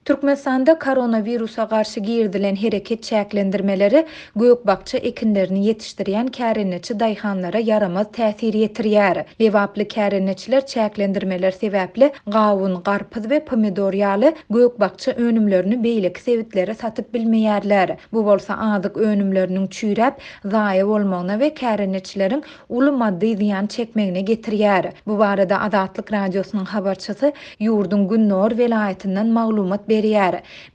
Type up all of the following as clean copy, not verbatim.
Türkmenistanda koronawirusa garşy girizilen hereket çäklendirmeleri gök-bakja ekinlerini ýetişdirýän kärendeçi daýhanlara ýaramaz täsir ýetirýär. Lebaply kärendeçiler çäklendirmeler sebäpli gawun, garpyz we pomidor ýaly gök-bakja önümlerini beýleki sebitlere satyp bilmeýärler. Bu bolsa azyk önümleriniň çüýräp, zaýa bolmagyna we kärendeçileriň uly maddy zyýan çekmegine getirýär. Bu barada Azatlyk Radiosynyň habarçysy ýurduň gündogar welaýatyndan maglumat berýär.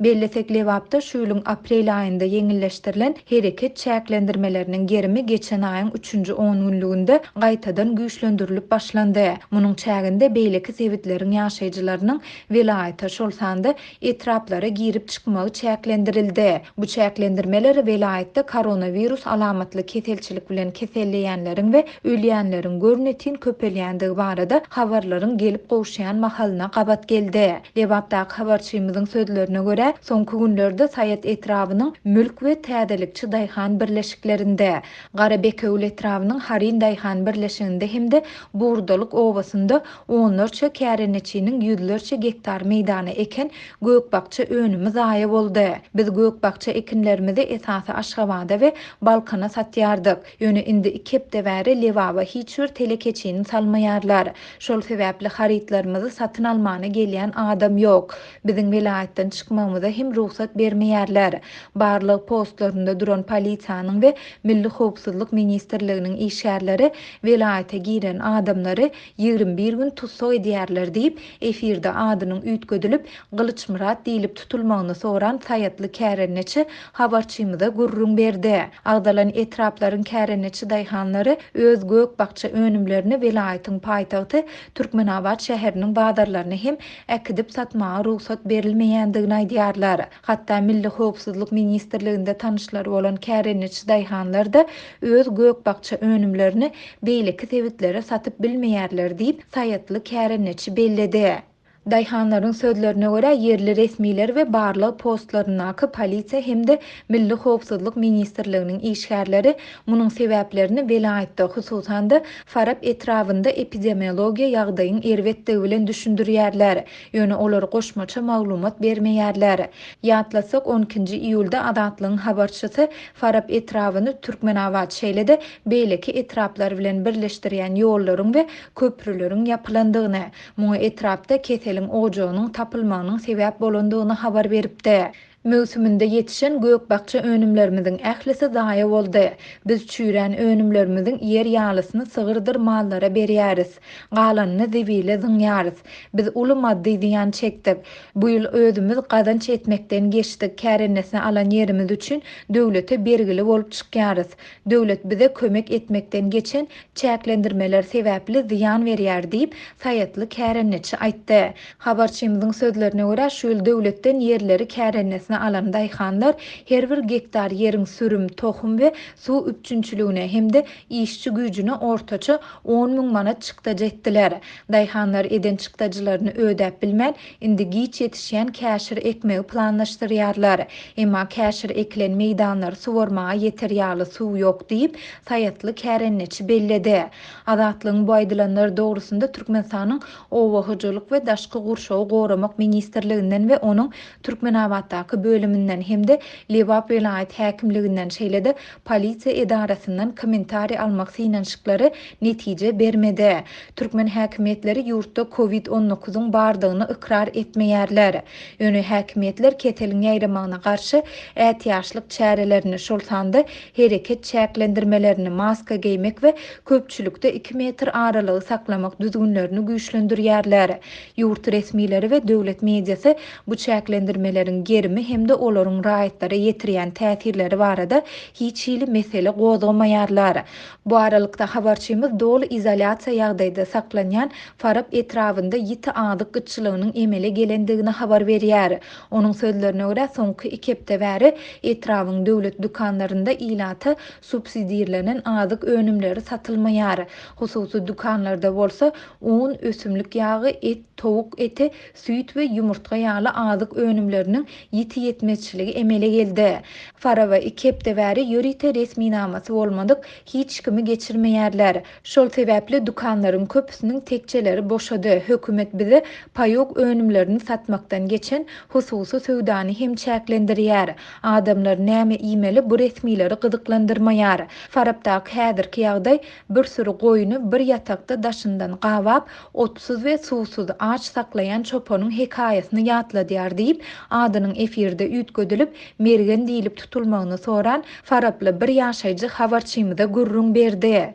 Bellesek, Lebapda şu ýylyň aprel aýynda ýeňilleşdirilen hereket çäklendirmeleriniň gerimi geçen aýyň üçünji ongünlüginde gaýtadan güýçlendirilip başlandy. Munuň çäginde beýleki sebitleriň ýaşaýjylarynyň welaýata, şol sanda etraplara girip-çykmagy çäklendirildi. Bu çäklendirmeler welaýatda koronawirus alamatly keselçilik bilen keselleýänleriň we ölýänleriň görnetin köpelýändigi barada habarlaryň gelip gowuşýan mahalyna gabat geldi. Lebapdaky habarçymyzyň sözlerine görä, soňky günlerde Saýat etrabynyň Mülk we Täzelikçi daýhan birleşiklerinde, Garabekewül etrabynyň Haryn daýhan birleşiginde hem-de Burdalyk obasynda Onlarça kärendeçiniň ýüzlerçe gektar meýdana eken gök-bakja önümi zaýa boldy. Biz gök-bakja ekinlerimizi esasy Aşgabada we Balkana satýardyk. Ýöne indi iki hepde bäri Lebaba hiç bir telekeçini salmaýarlar. Şol sebäpli harytlarymyzy satyn almana gelýän adam ýok. Biziň welaýatdan çykmagymyza hem rugsat bermeýärler. Barlag postlarynda duran polisiýanyň we Milli howpsuzlyk ministrliginiň işgärleri welaýata giren adamlary 21 gün tussag edýärler diýip, efirde adynyň üýtgedilip, Gylyçmyrat diýlip tutulmagyny soran saýatly kärendeçi habarçymyza gürrüň berdi. Agzalan etraplaryň kärendeçi daýhanlary öz gök-bakja önümlerini welaýatyň paýtagty Türkmenabat şäheriniň bazarlaryna hem äkidip satmaga rugsat berilmeýändigini aýdýarlar. Hatda Milli howpsuzlyk ministrliginde tanyşlary bolan kärendeçi daýhanlar-da öz gök-bakja önümlerini beýleki sebitlere satyp bilmeýärler diýip, saýatly kärendeçi belledi. Daýhanlaryň sözlerine görä, ýerli resmiler we barlag postlaryndaky polisiýa hem-de Milli howpsuzlyk ministrliginiň işgärleri munuň sebäplerini welaýatda, hususan-da, Farap etrabynda epidemiologiýa ýagdaýyň erbetdigi bilen düşündirýärler. Ýöne olar goşmaça maglumat bermeýärler. Ýatlatsak, on ikinji iýulda Azatlygyň habarçysy Farap etrabyny Türkmenabat, şeýle-de beýleki etraplar bilen birleşdirýän ýollaryň we köprüleriň ýapylandygyny, muňa etrapda keseliň ojagynyň tapylmagynyň sebäp bolandygyny habar beripdi. Möwsüminde ýetişen gök-bakja önümlerimiziň ählisi zaýa boldy. Biz çüýrän önümlerimiziň iýer ýalysyny sygyrdyr mallara berýäris. Galanyny zibile zyňýarys. Biz uly maddy zyýan çekdik. Bu ýyl özümiz gazanç etmekden geçdik, kärendesinä alan ýerimiz üçin döwlete bergili bolup çykýarys. Döwlet bize kömek etmekden geçen çäklendirmeler sebäpli zyýan berýär diýip, saýatly kärendeçi aýtdy. Habarçymyzyň sözlerine görä, şu ýyl döwletden ýerleri kärendesinä alan daýhanlar her bir gektar ýeriň sürüm, tohum we suw üpjünçiligine hem-de işçi güýjüne ortaça 10 müň manat çykdajy etdiler. Daýhanlar eden çykdajylaryny ödäp bilmän, indi giç ýetişýän käşir ekmegi planlaşdyrýarlar. Emma käşir ekilen meýdanlary suwarmaga ýeter ýaly suw ýok diýip, saýatly kärendeçi belledi. Azatlygyň bu aýdylanlar dogrusynda Türkmenistanyň Oba hojalyk we daşky gurşawy goramak ministrliginden we onuň Türkmenabatdaky bölüminden hem-de Lebap welaýat häkimliginden, şeýle-de polisiýa edarasyndan kommentariý almak synanyşyklary netije bermedi. Türkmen häkimiýetleri ýurtda Covid on dokuzyň bardygyny ykrar etmeýärler. Ýöne häkimiýetler keseliň ýaýramagyna garşy ätiýaçlyk çärelerini, şol sanda hereket çäklendirmelerini, maska geýmek we köpçülikde iki metr aralygy saklamak düzgünlerini güýçlendirýärler. Ýurt resmileri we döwlet mediasy bu çäklendirmeleriň gerimi hem-de olaryň raýatlara ýetirýän täsirleri barada hiç hili mesele gozgamaýarlar. Bu aralykda, habarçymyz doly izolýasiýa ýagdaýda saklanýan Farap etrabynda ýiti azyk gytçylygynyň emele gelendigini habar berýär. Onuň sözlerine görä, soňky iki hepde bäri etrabyň döwlet dükanlarynda ilata subsidirlenen azyk önümleri satylmaýar. Hususy dükanlarda bolsa un, ösümlik ýagy, et, towuk eti, süýt we ýumurtga ýaly azyk önümleriniň ýiti. ýetmezçiligi emele geldi. Faraba iki hepde bäri ýörite resminamasy bolmadyk hiç kimi geçirmeýärler. Şol sebäpli dükanlaryň köpüsiniň tekjeleri boşady. Hökümet bize paýok önümlerini satmakdan geçen hususy söwdany hem çäklendirýär. Adamlar näme iýmeli bu resmileri gyzyklandyrmaýar. Farapdaky häzirki ýagdaý bir süri goýuny bir ýatakda daşyndan gabap, otsuz we suwsuz, aç saklaýan çopanyň hekaýasyny ýatladýar diýip, adynyň efirde üýtgedilip, Mergen diýlip tutulmagyny soran faraply bir ýaşaýjy habarçymyza gürrüň berdi.